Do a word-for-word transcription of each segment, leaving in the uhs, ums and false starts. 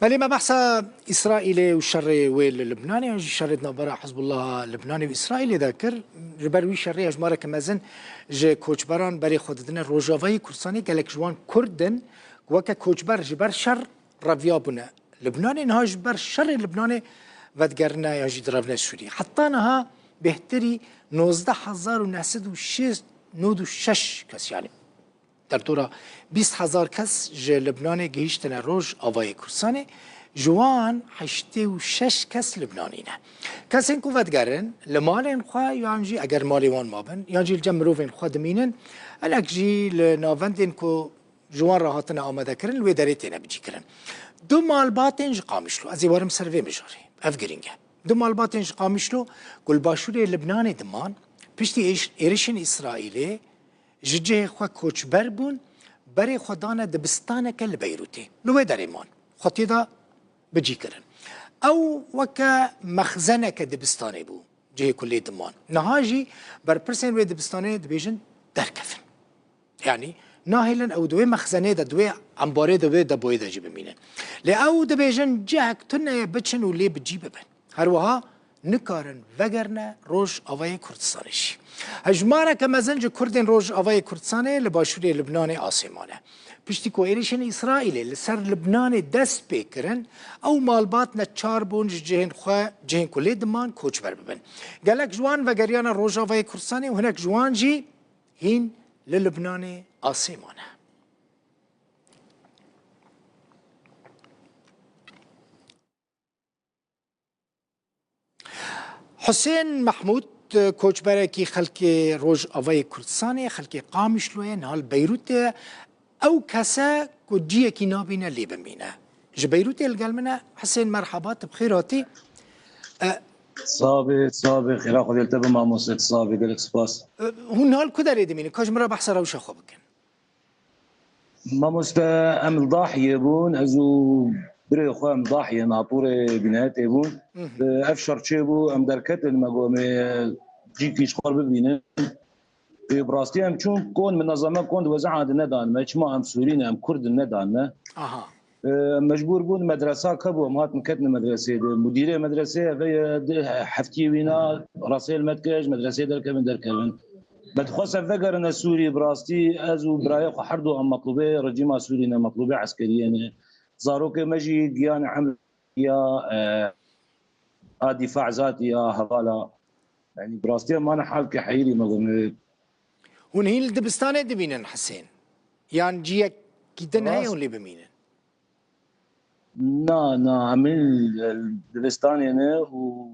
Belê, me behsa Îsraîlê û şerê wê li Libnanê, yan jî şerê di navbera Hizbullaha Libnanê û Îsraîlê de kir. Ji ber wî şerê hejmareke mezin ji koçberan berê xwe didine Rojavayê Kurdistanê. Gelek ji wan Kurd in ku weke koçber ji ber şer reviyabûne Libnanê, niha ji ber şerê Libnanê vedigerine yan jî direvine Sûriyê. Heta niha bêhtirî nozdeh hezar û neh sed û şêst nod û şeş kes, yanî derdora bîst hezar kes ji Libnanê gihîştine Rojavayê Kurdistanê, ji wan heştê û şeş kes Libnanî ne. Kesên ku vedigerin li malên xwe yan jî eger malê wan mabin yan jî li cem mirovên xwe dimînin, hinek jî li navendên ku ji wan re hatine amadekirin, li wê derê têne bicîkirin. Du malbatên ji Qamişlo, ez ê werim ser vê mijarê, ev girîng e. Du malbatên ji Qamişlo ku li başûrê Libnanê diman, piştî êş-, êrişên Îsraîlê ji cihê xwe koçber bûn, berê xwe dane dibistaneke li Beyrûtê. Li wê derê man, xwe tê de bicî kirin. Ew weke mexzeneke dibistanê bû, cihê ku lê diman. Niha jî berpirsên wê dibistanê dibêjin derkevin. Yanî nahêlin ew di wê mexzenê de, di wê embarê de, wê depoyê de jî bimînin. Lê ew dibêjin cihek tune ye, biçin û lê bi cî bibin. Her wiha nikarin vegerine Rojavayê Kurdistanê jî. Hejmareke mezin ji Kurdên Rojavayê Kurdistanê li başûrê Libnanê asê mane. Piştî ku êrişên Îsraîlê li ser Libnanê dest pê kirin, ew malbat neçar bûn ji cihên xwe, cihên ku lê diman, koçber bibin. Gelek ji wan vegeriyane Rojavayê Kurdistanê û hinek ji wan jî hîn li Libnanê asê mane. Husên Mehmûd, koçberekî xelkê Rojavayê Kurdistanê, xelkê Qamişloyê, niha li Beyrûtê ye. Ew kese ku ciyekî nabîne lê bimîne. Ji Beyrûtê li gel min e. Husên, merhaba, tu bi xêr hatî. E, Sabê, sabê, xêra Xwedê li te be mamoste, sabê, gelek spas. E, hûn niha li ku derê dimînin? Ka ji min re behsa rewşa xwe bikin. Mamoste, em li Dahiyê bûn, ez û birê xwe em Dahiyê, Natorê Bînetê bûn. Mhm. Ev şer çêbû, em derketin, me got, em ê cîkî ji xwe bibînin. Ê, bi rastî em çûn kon, minezeme kon, di wezî adi nedan me. Çima em Sûrî ne, em Kurd in, nedan me. Aha. Ê, em mecbûr bûn, medresa kebû, em hatin ketin medresê de. Mudîrê medresê ev e, di heftiyê wîna resê li me dike, ji medresê derkevin, derkevin. Me dixwest ev vegerine Sûrî, bi rastî ez û birayê xwe her du em metlûbê rejîma Sûrî ne, metlûbê eskeriyê ne. Zarokê me jî giyanê emr ya, e, a dîfa zatî ya hevala. Yanî bi rastî em mane halkê heyirî me got. Hûn hîn li dibistanê dimînin Hisên? Yan ciyekî din heye Rast. hûn lê bimînin? Na, na, em ê li dibistanê ne û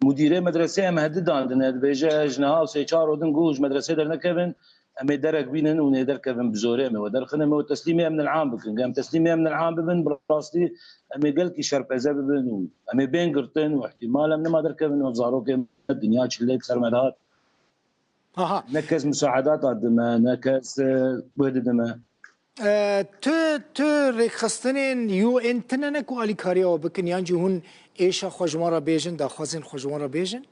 mudîrê medresê em hedi dandine, dibêje, ji niha sê çar roj din ku ji medresê dernekevin, em ê derek bînin û nê derkevin bi zorê em ê we derxin, em ê we teslîmê emnil am bikin. Em teslîmê emnil am bibin, bi rastî em ê gelkî şerpeze bibin û em ê bên girtin û ihtimal em nema derkevin, ev zarokê me dinya çilek ser me dihat. Aha. Ne kes musaedata dime, ne kes, e, wê didime. E, tu, tu rêkxistinên U N tine ne ku alîkariya we bikin, yan jî hûn êşa xwe ji wan re bêjin, daxwazên xwe ji wan re bêjin?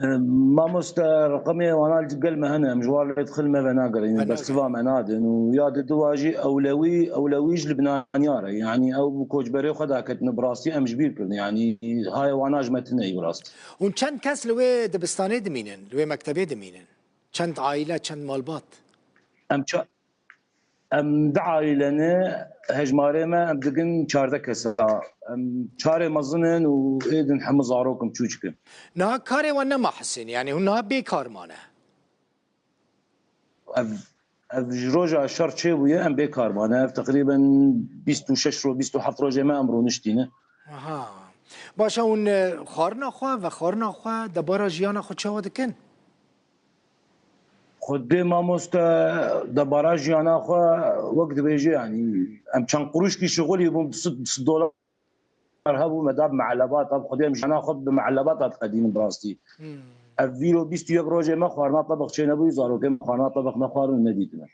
E, mamoste, reqemê wana li gel me hene, em ji wan lê dixin me venagerin, Venagerin. bersiva me nadin û ya di diwa jî ewlewî, ewlewî ji Libnaniya re, yanî ew bi koçberê xwe daketine, bi rastî em ji bîr kirin, yanî hayê wana ji me tine yî bi rastî. Hûn çend kes li wê dibistanê dimînin, li wê mektebê dimînin? Çend aîle, çend malbat? Em ça-, em du aîle ne, hejmarê me em digin çardeh kes a. Em çarê mezin in û ê din hemû zarok in, çûçik in. Niha karê we nema Hisên, yanî hûn niha bê kar mane? Ev, ev ji roja şer çêbûye, em bê kar mane. Ev teqrîben bîst û şeş ro-, bîst û heft rojê me em rûniştîne. Aha. Baş e, hûn, e, xwarina xwe, vexwarina xwe, debara jiyana xwe çawa dikin? Xwedê mamoste, debara jiyana xwe wek dibêje, yanî em çend quruşkî şixulî bûn, bi sed, bi sed dolar hebû, me da bi meelebata, bi Xwedê em jiyana xwe bi meelebata diqedînin bi rastî. Hmm. Ev vîro bîst û yek rojê me xwarina tebex çênebûyî, zarokê me xwarina tebex nexwarin û nedîtine.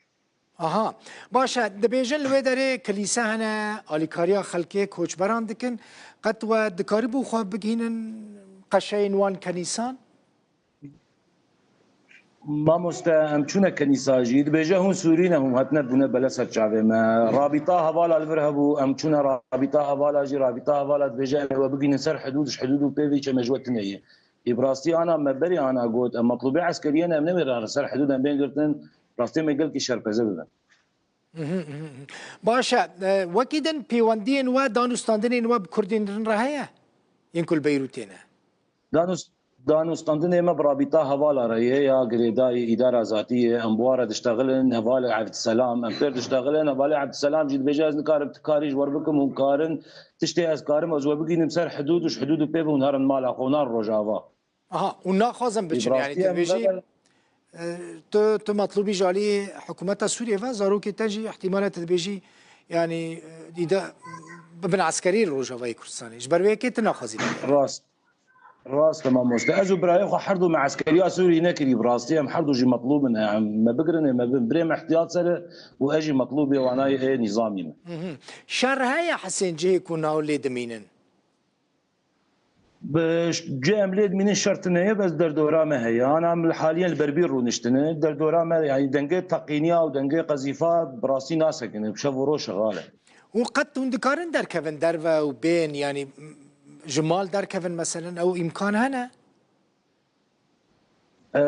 Aha. Baş e, dibêjin li wê derê kilîse hene, alîkariya xelkê koçberan dikin. Qet we dikaribû xwe bigihînin qeşeyên wan kenîsan? Mamoste, em çûne kenîsa jî. Dibêje hûn Sûrî ne, hûn hatine bûne bele ser çavê me. Rabîta hevala li vir hebû, em çûne rabîta hevala jî, rabîta hevala dibêje em ê we bigihînin ser hidûd, ji hidûd û pê vî çeme ji we tune ye. Ê bi rastî ana me berê ana got, em metlûbê eskeriyê ne, em newêran ser hidûd em bên girtin, rastê me gelkî şerpeze bibin. Mhm, mhm, mhm. Baş e, e, wekî din pêwendiyên we, danûstandinên we bi Kurdên din re heye? Yên ku li Beyrûtê ne? Danûs-, danûstandinê me bi rabîta hevala re ye, ya girêdayî îdara zatî ye, em bi wan re diştexilin, hevalê Evdiselam, em pêr diştexilin, hevalê Evdiselam jî dibêje, ez nikarim ti karî ji we re bikim, hûn karin, tiştê ez karim ez we bigînim ser hidûd û ji hidûd û pê ve hûn herin mala xwe, hûn herin Rojava. Aha, hûn naxwazin biçin, yanî tu dibêjî, e, tu, tu metlûbî ji alî hikûmeta Sûriyê ve, zarokê te jî ihtimal e tu dibêjî, yanî, e, dîde bibin eskerî li Rojavayê Kurdistanê. Ji ber wê yekê tu naxwazî. Rast. Rast e mamoste. Ez û birayê xwe her du me eskeriya Sûrî nekirî bi rastî. Em her du jî metlûb in. Em me bigirin, ê me bin. Birê me ihtiyat ser e û ez jî metlûbê wanayê ê nîzamî me. Mhm. Şer heye Hisên cihê ku naw lê dimînin? Bi ş-, cem lê dimînin şer tune ye, bes derdora me heye. Ana em li haliyen li ber bîr rûniştine. Derdora me, yani dengê teqîniya û dengê qezîfa bi rastî nasekine. Bi şev û roj şexal e. Û qet hûn dikarin derkevin derve û bên, yani, m-, ji mal derkevin meselen, ew îmkan hene? E,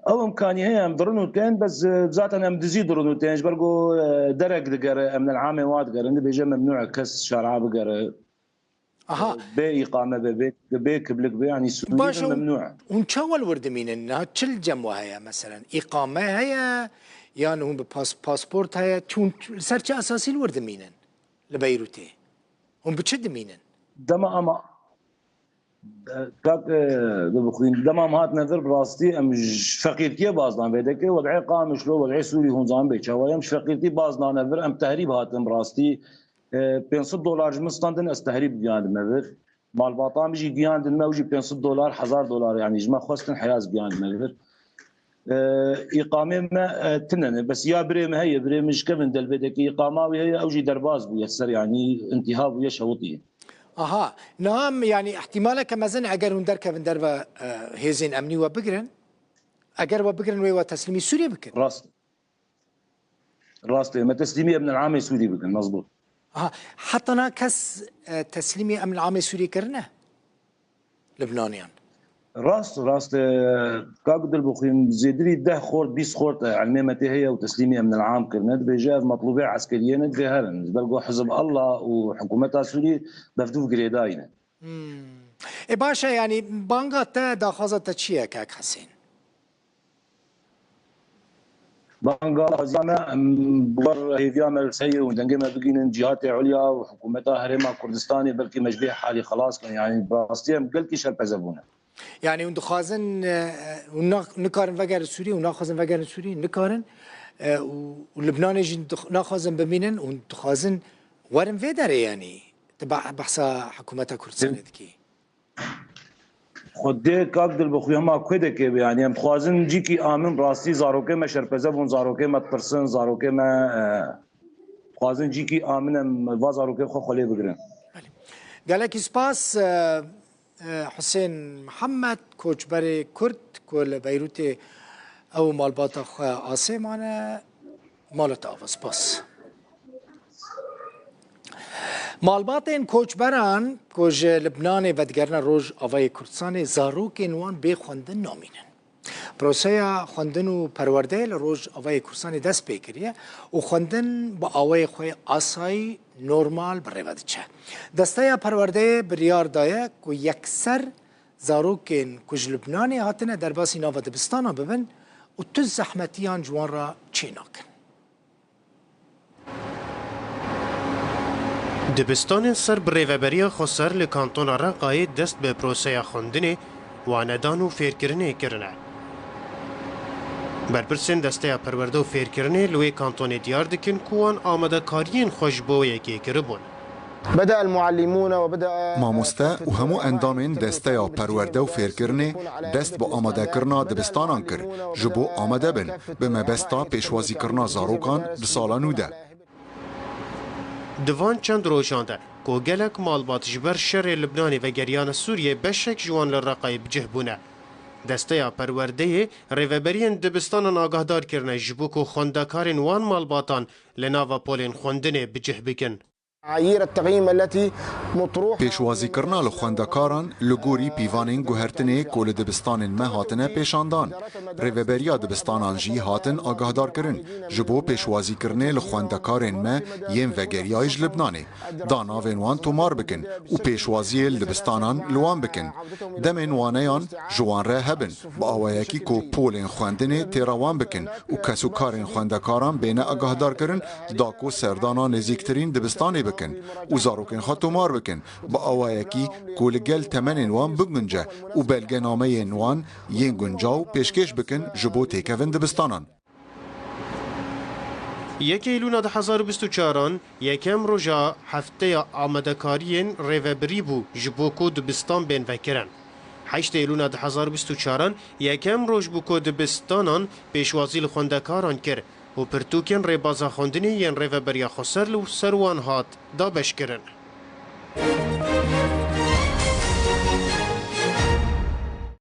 ew îmkanî heye, em dirin û tên, bes, e, zaten em dizî dirin û tên. Ji ber ku, e, derek digere, em li amê wa digerin, dibêje memnû e kes şara bigere. Aha. Bê îqame be, bê, bê kiblik be, yanî Sûrî Baş be e, memnû e. Hûn çawa li wir dimînin? Niha çi li cem we heye meselen? Îqame heye? Yan hûn bi pas-, pasport heye? Hûn ser çi esasî li wir dimînin? Li Beyrûtê. Hûn bi çi dimînin? Dema ama, e, kak, e, dibixwîn. Dema em hatine vir, bi rastî em ji feqîrtiyê baz dan vê dekê. Wed'ê Qamişlo, wed'ê Sûrî hûn zan bê çawa ye. Em ji feqîrtî baz dane vir, em tehrîb hatin bi rastî. E, pênc sed dolar ji min standin, ez tehrîb giyandime vir. Malbata min jî giyandin me, ew jî pênc sed dolar, hezar dolar, yanî ji me xwestin, heya ez giyandime vir. E, îqamê me, e, tine ne. Bes ya birê me heye, birê min ji kevin delvêdekî îqama wî heye, ew jî derbas bûye ser, yanî intiha bûye, şewitiye. Aha, niha em, yanî ihtimaleke mezin eger hûn derkevin derve, e, hêzên emnî we bigirin, eger we bigirin wê we teslîmî Sûriyê bikin. Rast. Rast e, me teslîmî Emnel Amê Sûrî bikin, mezbût. Aha, heta niha kes, e, teslîmî Emnel Amê Sûrî kirine? Libnaniyan. Rast, rast e, kak Dilbixwîn, zêdirî deh xort, bîst xort, e, ilmê me tê heye û teslîmî Emnel Am kirine. Dibêje ev metlûbê eskeriyê ne, divê herin. Ji ber ku Hizb Allah û hikûmeta Sûrî bevdûv girêdayî ne. Hmm. E, baş e, yanî banga te, daxwaza te çi ye, kak Hesên? Banga xwezî me, em, bi wer hêviya me li ser ye û dengê me bigînin cîhatê ulya û hikûmeta Herêma Kurdistanê, belkî me ji vê halî xelas kin. Yanî bi rastî em gelkî şerpeze bûne. Yanî hûn dixwazin, e, hûn na-, nikarin vegerin Sûriyê, hûn naxwazin vegerin Sûriyê, nikarin, e, û, û Libnanê jî dix-, naxwazin bimînin, hûn dixwazin werin vê derê, yanî tu be-, behsa hikûmeta Kurdistanê dikî. Xwedê kak Dilbixwî hema ku deke be, yanî em dixwazin cîkî amin, rastî zarokê me şerpeze bûn, zarokê me ditirsin, zarokê me, e, dixwazin cîkî amin em va zarokê xwe xwelê bigirin. Belê. Gelekî spas, e, e, Husên Mihemed, koçberê Kurd ku li Beyrûtê ew û malbata xwe asê mane. Mala te ava, spas. Malbatên koçberan ku ji Libnanê vedigerine Rojavayê Kurdistanê, zarokên wan bê xwendin namînin. Proseya xwendin û perwerdeyê li Rojavayê Kurdistanê dest pê kiriye û xwendin bi awayê xwe yê asayî, normal, bi rê ve diçe. Desteya perwerdeyê biryar daye ku yekser zarokên ku ji Libnanê hatine derbasî nava dibistana bibin û tu zehmetiyan ji wan re çê nakin. Dibistanên ser bi Rêveberiya Xweser li Kantona Reqayê dest bi proseya xwendinê, wanedan û fêrkirinê kirine. Berpirsên Desteya Perwerde û Fêrkirinê li wê kantonê diyar dikin ku wan amadekariyên xwe ji bo yekê kiribûn. بدأ المعلمون وبدأ Mamoste û hemû endamên Desteya Perwerde û Fêrkirinê dest bi amadekirina dibistanan kir, ji bo amade bin bi mebesta pêşwazîkirina zarokan di sala nû de. Di van çend rojan de ku gelek malbat ji ber şerê Libnanê vegeriyane Sûriyê, beşek ji wan li Reqayê bi cih bûne. Desteya perwerdeyê rêveberiyên dibistanan agahdar kirine ji bo ku xwendekarên wan malbatan li nava polên xwendinê bi cih bikin. معايير التقييم التي مطروحة. Pêşwazîkirina li xwendekaran li gorî pîvanên guhertinê ku li dibistanên me hatine pêşandan. Rêveberiya dibistanan jî hatin agahdarkirin ji bo pêşwazîkirinê li xwendekarên me yên vegeriyayî ji Libnanê, da navên wan tomar bikin û pêşwaziyê li dibistanan li wan bikin. Demên waneyan ji wan re hebin, bi awayekî ku polên xwendinê têra wan bikin û kesûkarên xwendekaran bêne agahdarkirin, da ku serdana nêzîktirîn dibistanê bikin û zarokên xwe tomar bikin, bi awayekî ku li gel temenên wan bigunce û belgenameyên wan yên guncaw pêşkêş bikin ji bo têkevin dibistanan. Yekê Eylûna du hezar û bîst û çaran yekem roja hefteya amadekariyên rêvebirî bû ji bo ku dibistan bên vekirin. Heştê Eylûna du hezar û bîst û çaran yekem roj bû ku dibistanan pêşwazî li xwendekaran kir û pirtûkên rêbaza xwendinê yên Rêveberiya Xweser li ser wan hat dabeşkirin.